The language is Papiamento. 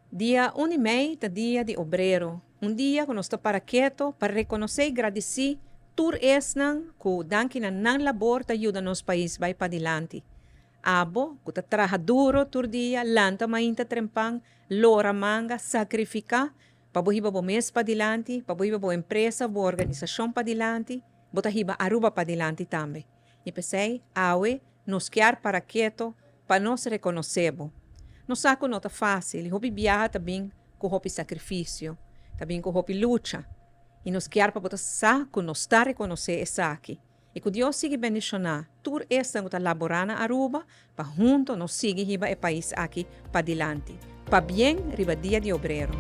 Dia 1 di mei ta Dia di Obrero, un dia cu nos ta para keto pa reconoce y gradici tur esnan cu danki na nan labor ta yuda nos pais bay padilanti. Abo cu ta traha duro tur dia, lanta mainta trempan, lora manga, sacrifica pa bo hiba bo mes padilanti, pa bo hiba bo empresa of bo organisacion padilanti, bo ta hiba Aruba padilanti tambe. Y p'esey, awe nos kier para keto pa nos reconoce bo. Nos sa cu no ta facil y hopi biaha ta bin cu hopi sacrificio, ta bin cu hopi lucha. Y nos kier pa bo ta sa cu nos ta reconoce esaki. Y cu Dios sigui bendiciona tur esnan cu ta labora na Aruba pa hunto nos sigui hiba e pais aki padilanti. Pabien riba Dia di Obrero.